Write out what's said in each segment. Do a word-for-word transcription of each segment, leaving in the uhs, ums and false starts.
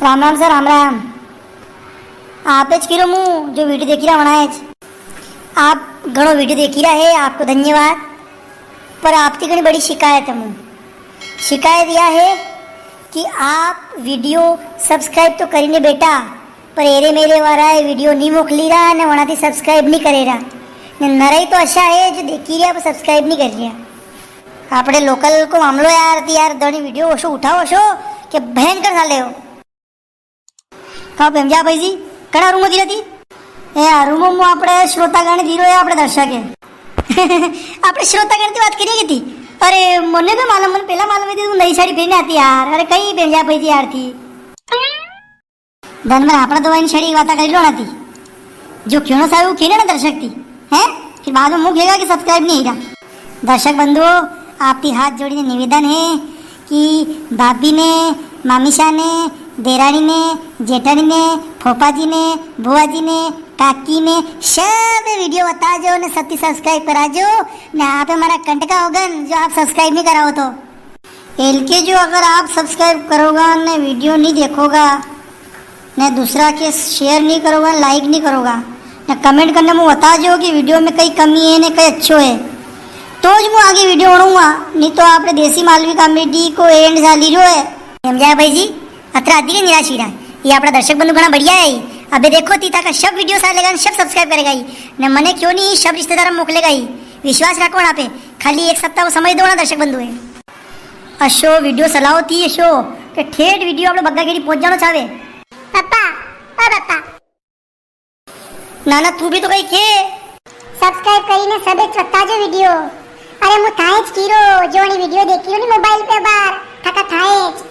राम राम सर, राम राम। आप ज किरो मु जो वीडियो देखी रहा वणा ज। आप घणो वीडियो देखी रहा है, आपको धन्यवाद। पर आपकी घणी बड़ी शिकायत है मु। शिकायत यह है कि आप वीडियो सब्सक्राइब तो करी ने बेटा, पर एरे मेरे वारा है वीडियो नी मोकली रहा ने वणा थी सब्सक्राइब नी करे रहा। ने नराई तो अशा है जो देखी रहा पर सब्सक्राइब नी कर रहा। आपणे लोकल को मामलो यार थी यार, धणी वीडियो ओशो उठाओ ओशो के भयंकर साले हो। का भेमजा भाई जी, कड़ा रूमो दीरा थी? ए, आ रूमो मु आपणे श्रोतागण दीरो है, आपणे दर्शक है। आपणे श्रोतागण की बात करिए की थी? अरे, मने तो मालूम, मने पहला मालूम है थी, तू नई साड़ी पहने आती यार। अरे, कई भेमजा भाई जी यार थी। दन में आपणा दो इन साड़ी की बात कर लो ना थी। जो खेणो सावे वो खेले ना दर्शक थी, हैं? फिर बाद में मुंह खेगा कि सब्सक्राइब नहीं है। दर्शक बंधुओं, आपकी हाथ जोड़ीने निवेदन है कि भाभी ने, मामीशा ने, देराणी ने, जेठाणी ने, फोपाजी ने, बुआजी ने, काकी ने, सब वीडियो बताजो ने सबकी सब्सक्राइब कराजो। ने आप हमारा कंटका होगन जो आप सब्सक्राइब नहीं कराओ तो। एलके जो अगर आप सब्सक्राइब करोगा ने वीडियो नहीं देखोगा, ने दूसरा के शेयर नहीं करोगा, लाइक नहीं करोगा, ने कमेंट करने में बताजो कि वीडियो में कई कमी है ने कई अच्छो है, तो ज मु आगे वीडियो बनाऊंगा, नहीं तो आपने देसी मालवी कॉमेडी को एंड चाली रह्यो है। समझाया भाई जी, अतरा अधिक निराश ही रहा। ये आपणा दर्शक बंधु घणा बढ़िया है ही। अबे देखो ती ताका सब वीडियो सालेगा ने सब सब्सक्राइब करेगा ही, ने मने क्यों नहीं सब रिश्तेदार मोकलेगा ही। विश्वास रखो ना पे, खाली एक सप्ताह को समय दो ना दर्शक बंधु है। अशो वीडियो चलाओ थी अशो के ठेठ वीडियो आपणे बग्गा खेड़ी पहुंच जाणो चावे। पापा, ओ पापा। नाना, तू भी तो कई के। सब्सक्राइब करी ने सबे चोता जो वीडियो। अरे, मु थाए ज कीरो, जो नी वीडियो देखी रो नी मोबाइल पे बार, थाका थाए ज।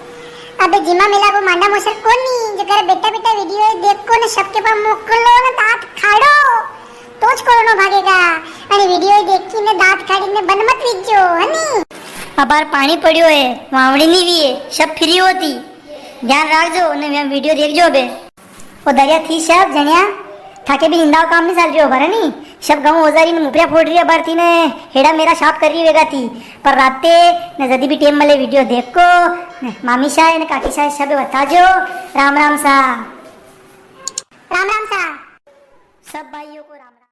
अबे जिमा मेला को मांडा मोसर कोनी, जो घर बेटा बेटा वीडियो देखो ने सबके पास मोकलो ने दांत खाड़ो। तो ज कोरोना भागेगा। अरे वीडियो देखी ने दांत काढ़ी ने बन मत वीजो, है नी? अबार पाणी पड़ियो है, वावणी नी वी है, सब फ्री होती। ध्यान राखजो ने वे वीडियो देखजो अबे। ओ दरिया थी सब जणिया, थाके भी निंदा को काम नी चाल रियो अबार, है नी? सब गाँव ओजारी ने मुपरिया फोड़ री अबार थी ने हेड़ा मेरा साफ कर री वेगा थी। पर राते ने जदी भी टेम मले वीडियो देखो, ने मामी शाह ने काकी शाह सब बताजो। राम राम सा। राम राम सा। सब भाइयों को राम।